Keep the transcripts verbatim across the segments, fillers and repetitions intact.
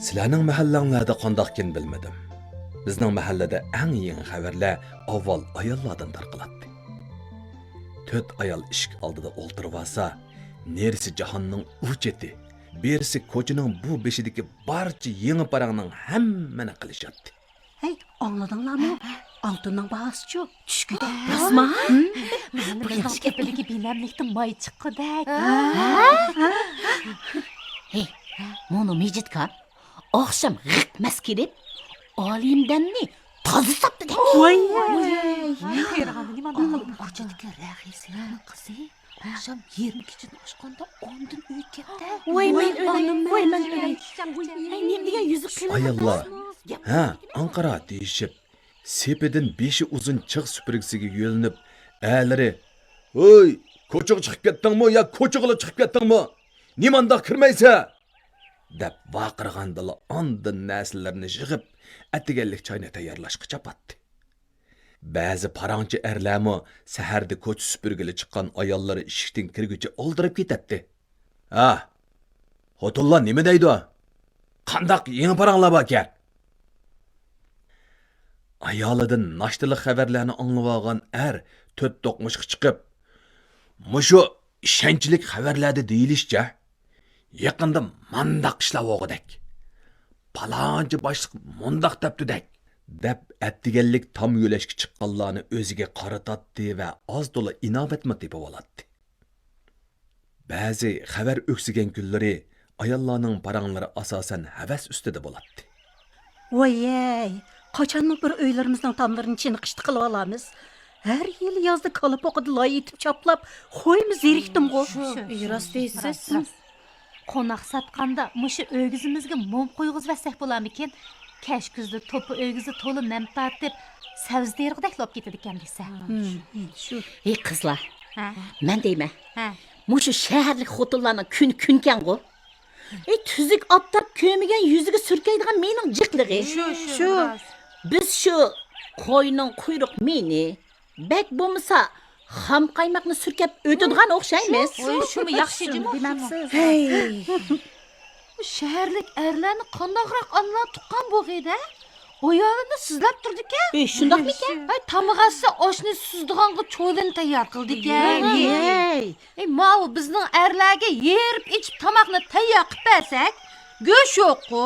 سىلەرنىڭ مەھەللەڭلەردە قانداقكىن بىلمىدىم. بىزنىڭ مەھەللىدە ئەڭ يېڭى خەۋەرلەر ئاۋۋال ئاياللاردىن تارقىلاتتى. تۆت ئايال ئىشىك ئالدىدا ئولتۇرۇۋالسا، نېرىسى جاھاننىڭ ئۇ چېتى، بېرىسى كوچىنىڭ بۇ بېشىدىكى بارچە يېڭى پاراڭنىڭ ھەممىنى قىلىشاتتى. ھەي، ئاڭلىدىڭلارمۇ؟ ھە، ھە. ئالتۇننىڭ باھاسىچۇ؟ چۈشكۈدەك. راستما؟ ھىم؟ مەھەللىمىزنىڭ كۆپىلىكى بىلەملىكتىن ماي چىققۇدەك. ھە؟ ھە؟ ھەي، مۇنۇ مىجىتكام ئاخشام غىق مەس كېلىپ، ئالىمدەننى تازا ساپتىدەك. ۋاي. ۋاي. ۋاي. كوچىدىكى رەخىسىنىڭ قىزى ئاخشام يېرىم كېچىدىن ئاشقاندا ئاندىن ئۆيگە كەپتە. ۋاي، مەن ئۆلەي، ۋاي، مەن ئۆلەي. ھەي، نېمە دېگەن يۈزۈك قىلىق. ئاياللار، ھە، ئاڭقىرا دېيىشىپ، سېپىدىن بېشى ئۇزۇن چىغ سۈپۈرگىسىگە يۆلىنىپ، ئەرلىرى، ھوي، كوچىغا چىقىپ كەتتىڭمۇ يا كوچىغىلا چىقىپ كەتتىڭمۇ؟ نېمانداق كىرمەيسە؟ دەپ ۋارقىرىغاندىلا ئاندىن نەرسىلىرىنى يىغىپ، ئەتىگەنلىك چاينى تەييارلاشقا چاپاتتى. بەزى پاراڭچى ئەرلەرمۇ سەھەردە كوچا سۈپۈرگىلى چىققان ئاياللىرى ئىشىكتىن كىرگۈچە ئالدىراپ كېتەتتى. ھە، خوتۇنلار نېمە دەيدۇ؟ قانداق يېڭى پاراڭلار باركەن؟ ئايالىدىن ناشتىلىق خەۋەرلەرنى ئاڭلىۋالغان ئەر تۆت دوقمۇشقا چىقىپ، مۇشۇ ئىشەنچلىك خەۋەرلەردە دېيىلىشىچە، يېقىندا مانداق ئىشلار بولغۇدەك، پالانچى باشلىق مۇنداق دەپتۇدەك، دەپ ئەتىگەنلىك تام يۆلەشكە چىققانلارنى ئۆزىگە قارىتاتتى ۋە ئاز تولا ئىناۋەتمۇ تېپىۋالاتتى. بەزى خەۋەر ئۆكسىگەن كۈنلىرى ئاياللارنىڭ پاراڭلىرى ئاساسەن ھەۋەس ئۈستىدە بولاتتى. ۋايەي، قاچانمۇ بىر ئۆيلىرىمىزنىڭ تاملىرىنى چېنىقىشتا قىلىۋالامىز؟ ھەر يىلى يازدا كالا پوقىدا لاي ئېتىپ چاپلاپ، خويمۇ زېرىكتىمغۇ. شۇ، شۇ، راست دەيسىز. قوناق ساتقاندا مۇشۇ ئۆگزىمىزگە موم قويغۇزۇۋەتسەك بولارمىكىن؟ كەچ كۈزدە توپا ئۆگزە تولا نەم تارتىپ، سەۋزە تېرىغۇدەكلا بولۇپ كېتىدىكەن دېسە. ھىم، شۇ. ھېي قىزلار، ھە؟ مەن دەيمەن، ھە. مۇشۇ شەھەرلىك خوتۇنلارنىڭ كۈنى كۈنكەنغۇ. ئەي، تۈزۈك ئاپتاپ كۆرمىگەن يۈزىگە سۈركەيدىغان مېنىڭ جىقلىقى. شۇ، شۇ، شۇ. راست. بىز شۇ قوينىڭ قۇيرۇق مېيىنى، بەك بولمىسا خام قايماقنى سۈركەپ ئۆتىدىغان ئوخشايمىز. ۋوي، شۇمۇ ياخشى جۇمۇ. ھەي. شەھەرلىك ئەرلەرنى قانداقراق ئانىلار تۇغقان بولغىيدە؟ ئايالىنى سۆزلەپ تۇرىدىكەن. ئەي، شۇنداقمىكەن؟ ھەي، تامىقى ئاچسا ئاشنى سۈزىدىغانغا چولىنى تەييار قىلىدىكەن. ھەي. ئەي، ماۋۇ بىزنىڭ ئەرلەرگە يېرىپ ئېچىپ تاماقنى تەييار قىلىپ بەرسەك، گۆش يوققۇ.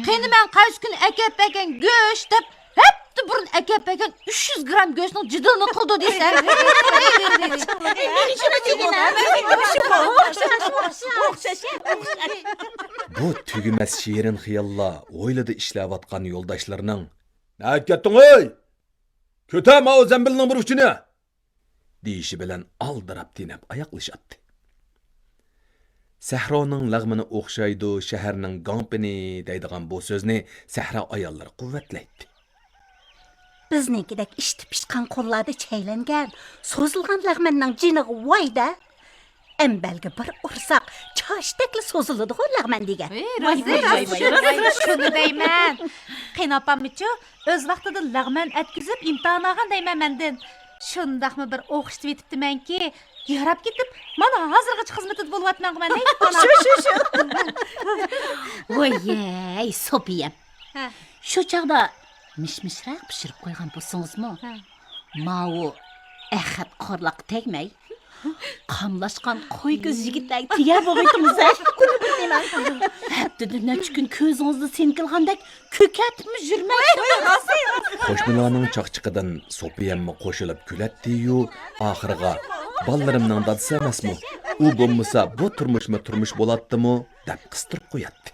قېنى مەن قايسى كۈنى ئەكەپ بەرگەن گۆش دەپ، ھەپتە بۇرۇن ئەكەپ بەرگەن ئۈچ يۈز گرام گۆشنىڭ جېدىلىنى قىلىدۇ دېسەم. بۇ تۈگىمەس شېرىن خىياللار ھويلىدا ئىشلەۋاتقان يولداشلىرىنىڭ، نەگە كەتتىڭ ھەي؟ كۆتەر ماۋۇ زەمبىلنىڭ بىر ئۇچىنى! دېيىشى بىلەن ئالدىراپ تېنەپ ئاياغلىشاتتى. سەھرانىڭ لەغمىنى ئوخشايدۇ شەھەرنىڭ گاڭپېنى دەيدىغان بۇ سۆزنى سەھرا ئاياللىرى قۇۋۋەتلەيتتى. بىزنىڭكىدەك ئىشتە پىشقان قوللاردا چەيلەنگەن، سوزۇلغان لەغمەننىڭ جېنىغا ۋاي-دە! ئەمبەلگە بىر ئۇرساق، چاچتەكلا سوزۇلىدىغۇ لەغمەن دېگەن. ھەي، راست، ۋاي، ۋاي، راست، ۋاي، ۋاي، راست، ۋاي. شۇنى دەيمەن. قېيىنئاپاممۇچۇ ئۆز ۋاقتىدا لەغمەن ئەتكۈزۈپ ئىمتىھان ئالغان دەيمەن مەندىن. شۇنداقمۇ بىر ئوخشىتىۋېتىپتىمەنكى، ياراپ كېتىپ، مانا ھازىرغىچە خىزمىتىدە بولۇۋاتىمەنغۇ مەن. شۇ، شۇ، شۇ. ۋايەي، سوپىيەم. ھە. شۇ چاغدا مىش-مىشراق پىشۇرۇپ قويغان بولسىڭىزمۇ، ھە، ماۋۇ ئەخەت قارلىققا تەگمەي، قاملاشقان قوي كۆز يىگىتلەرگە تېگەر بولغىيتىڭىز ھە. ھەپتىدە نەچچە كۈن كۆزىڭىزدە سېنىكىلغاندەك كۆكەرتىپمۇ يۈرمەي. قوشنىلارنىڭ چاقچىقىدىن سوپىيەممۇ قوشۇلۇپ كۈلەتتىيۇ، ئاخىرىغا، بالىلىرىمنىڭ دادىسى ئەمەسمۇ، ئۇ بولمىسا بۇ تۇرمۇشمۇ تۇرمۇش بولاتتىمۇ دەپ قىستۇرۇپ قوياتتى.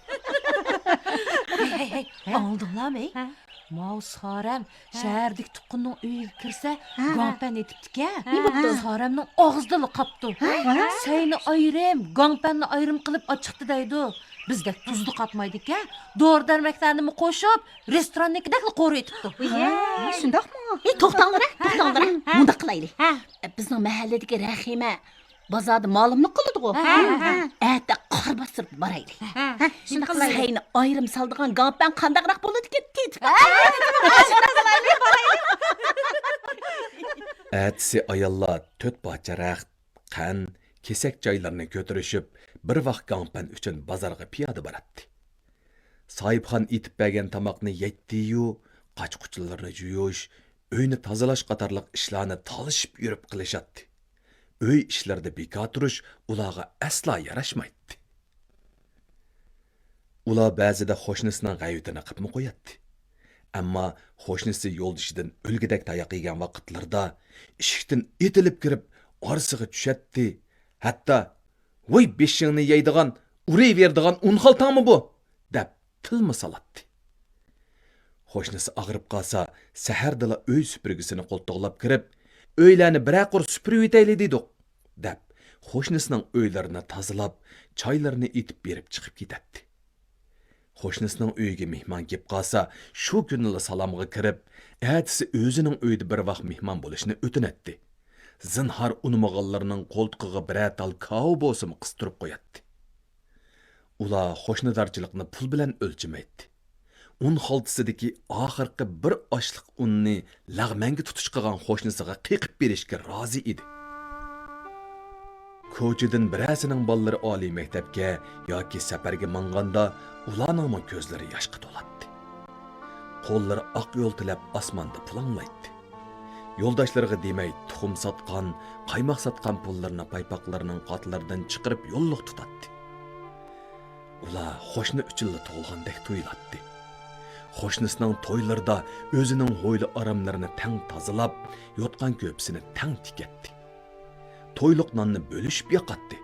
ھەي، ھەي، ھەي، ئاڭلىدىڭلارمۇ؟ ھە. ماۋۇ سارەم ھە. شەھەردىكى تۇغقىنىنىڭ ئۆيىگە كىرسە، ھە، ھە، گاڭپەن ئېتىپتىكەن. ھە، ھە. سارەمنىڭ ئاغزىدىلا قاپتۇ. ھە، ھە. سەينى ئايرىم، گاڭپەننى ئايرىم قىلىپ ئاچىقتى دەيدۇ. بىزدەك تۇزدا قاتمايدىكەن. دورا-دەرمەكلەرنىمۇ قوشۇپ، رېستوراننىڭكىدەكلا قورۇۋېتىپتۇ. ھە، شۇنداقمۇ؟ ھېي، توختاڭلار ھە، توختاڭلار ھە، ھە. مۇنداق قىلايلى. ھە. بىزنىڭ مەھەللىدىكى رەھىمە بازاردا مالىملىق قىلىدىغۇ. ھە، ھە، ھە. ئەتە قار باستۇرۇپ بارايلى. ھە، ھە، شۇنداق قىلايلى. سەينى ئايرىم سالىدىغان گاڭپەن قانداقراق بولىدىكىن تېتىپ. ھە، شۇنداق قىلايلى، بارايلى. ئەتىسى ئاياللار تۆت پارچە رەخت، قەن، كېسەك چايلىرىنى كۆتۈرۈشۈپ، بىر ۋاق گاڭپەن ئۈچۈن بازارغا پىيادە باراتتى. ساھىبخان ئېتىپ بەرگەن تاماقنى يەيتتى-يۇ، قاچا-قۇچىلىرىنى يۇيۇش، ئۆينى تازىلاش قاتارلىق ئىشلارنى تالىشىپ يۈرۈپ قىلىشاتتى. ئۆي ئىشلىرىدا بىكار تۇرۇش ئۇلارغا ئەسلا ياراشمايتتى. ئۇلار بەزىدە قوشنىسىنىڭ غەيۋىتىنى قىپمۇ قوياتتى. ئەمما قوشنىسى يولدىشىدىن ئۆلگۈدەك تاياق يېگەن ۋاقىتلىرىدا ئىشىكتىن ئېتىلىپ كىرىپ، ئارىسىغا چۈشەتتى. ھەتتا، «ۋاي، بېشىڭنى يەيدىغان، ئۇرۇۋېرىدىغان ئۇن خالتاڭمۇ بۇ؟» دەپ تىلمۇ سالاتتى. قوشنىسى ئاغرىپ قالسا، سەھەردىلا ئۆي سۈپۈرگىسىنى قولتۇقلاپ كىرىپ، «ئۆيلەرنى بىرەر قۇر سۈپۈرۈۋېتەيلى دېدۇق» دەپ، قوشنىسىنىڭ ئۆيلىرىنى تازىلاپ، چايلىرىنى ئېتىپ بېرىپ چىقىپ كېتەتتى. قوشنىسىنىڭ ئۆيىگە مېھمان كېلىپ قالسا، شۇ كۈنىلا سالامغا كىرىپ، ئەتىسى ئۆزىنىڭ ئۆيىدە بىر ۋاق مېھمان بولۇشنى ئۆتۈنەتتى. زىنھار ئۇنىمىغانلىرىنىڭ قولتۇقىغا بىرەر تال كاۋا بولسىمۇ قىستۇرۇپ قوياتتى. ئۇلار قوشنىدارچىلىقنى پۇل بىلەن ئۆلچىمەيتتى. ئۇن خالتىسىدىكى ئاخىرقى بىر ئاشلىق ئۇننى لەغمەنگە تۇتۇش قىلغان قوشنىسىغا قېقىپ بېرىشكە رازى ئىدى. كوچىدىن بىرەرسىنىڭ بالىلىرى ئالىي مەكتەپكە ياكى سەپەرگە ماڭغاندا، ئۇلارنىڭمۇ كۆزلىرى ياشقا تولاتتى. قوللىرى ئاق يول تىلەپ ئاسماندا پۇلاڭلايتتى. يولداشلىرىغا دېمەي، تۇخۇم ساتقان، قايماق ساتقان پۇللىرىنى پايپاقلىرىنىڭ قاتلىرىدىن چىقىرىپ يوللۇق تۇتاتتى. ئۇلار قوشنا ئۈچۈنلا تۇغۇلغاندەك تۇيۇلاتتى. قوشنىسىنىڭ تويلىرىدا ئۆزىنىڭ ھويلا ئاراملىرىنى تەڭ تازىلاپ، يوتقان كۆرپىسىنى تەڭ تىكەتتى. تويلۇق ناننى بۆلۈشۈپ ياقاتتى.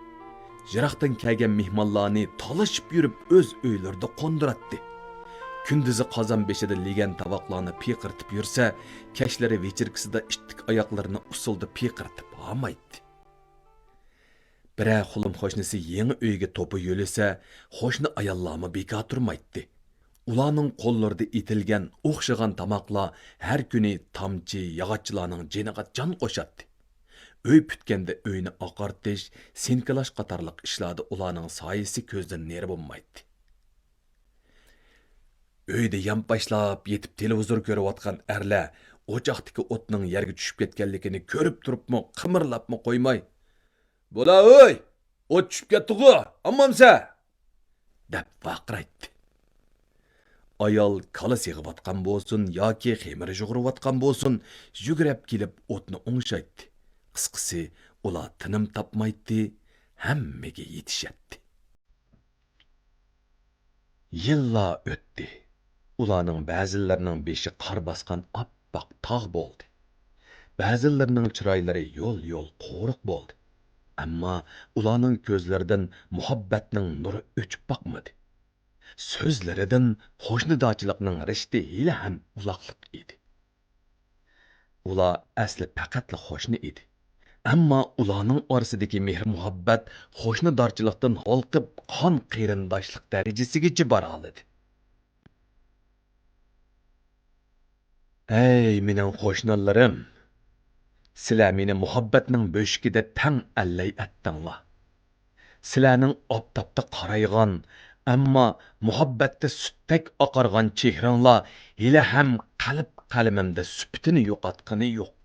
يىراقتىن كەلگەن مېھمانلارنى تالىشىپ يۈرۈپ ئۆز ئۆيلىرىدە قوندۇراتتى. كۈندۈزى قازان بېشىدا لېگەن تاۋاقلارنى پىيقىرىتىپ يۈرسە، كەچلىرى ۋىچىركىسىدا ئىتتىك ئاياقلىرىنى ئۇسسۇلدا پىيقىرىتىپ ھامايتتى. بىرەر خۇلۇم قوشنىسى يېڭى ئۆيگە توپا يۆلىسە، قوشنا ئاياللارمۇ بىكار تۇرمايتتى. ئۇلارنىڭ قوللىرىدا ئېتىلگەن ئوخشىغان تاماقلار ھەر كۈنى تامچى، ياغاچچىلارنىڭ جېنىغا جان قوشاتتى. ئۆي پۈتكەندە ئۆينى ئاقارتىش، سىنكىلاش قاتارلىق ئىشلاردا ئۇلارنىڭ سايىسى كۆزدىن نېرى بولمايتتى. ئۆيدە يانپاشلاپ يېتىپ تېلېۋىزور كۆرۈۋاتقان ئەرلەر ئوچاقتىكى ئوتنىڭ يەرگە چۈشۈپ كەتكەنلىكىنى كۆرۈپ تۇرۇپمۇ قىمىرلاپمۇ قويماي، «بولا ئۆي! ئوت چۈشۈپ كەتتىغۇ، ئاممامسەن؟» دەپ ۋارقىرايتتى. ئايال كالا سېغىۋاتقان بولسۇن ياكى خېمىر يۇغۇرۇۋاتقان بولسۇن، يۈگرەپ كېلىپ ئوتنى ئوڭشايتتى. قىسقىسى، ئۇلار تىنىم تاپمايتتى، ھەممىگە يېتىشەتتى. يىللار ئۆتتى. ئۇلارنىڭ بەزىلىرىنىڭ بېشى قار باسقان ئاپئاق تاغ بولدى. بەزىلىرىنىڭ چىرايلىرى يول-يول قورۇق بولدى. ئەمما ئۇلارنىڭ كۆزلىرىدىن مۇھەببەتنىڭ نۇرى ئۆچۈپ باقمىدى. سۆزلىرىدىن قوشنىدارچىلىقنىڭ رىشتى ھېلىھەم ئۇلاقلىق ئىدى. ئۇلار ئەسلى پەقەتلا قوشنا ئىدى. ئەمما ئۇلارنىڭ ئارىسىدىكى مېھىر-مۇھەببەت قوشنىدارچىلىقتىن ھالقىپ، قان قېرىنداشلىق دەرىجىسىگىچە بارالىدى. ئەي، مېنىڭ قوشنىلىرىم! سىلەر مېنى مۇھەببەتنىڭ بۆشۈكىدە تەڭ ئەللەي ئەتتىڭلار. سىلەرنىڭ ئاپتاپتا قارايغان، ئەمما مۇھەببەتتە سۈتتەك ئاقارغان چېھرىڭلار ھېلىھەم قەلب قەلىمىمدە سۈپىتىنى يوقاتقىنى يوق.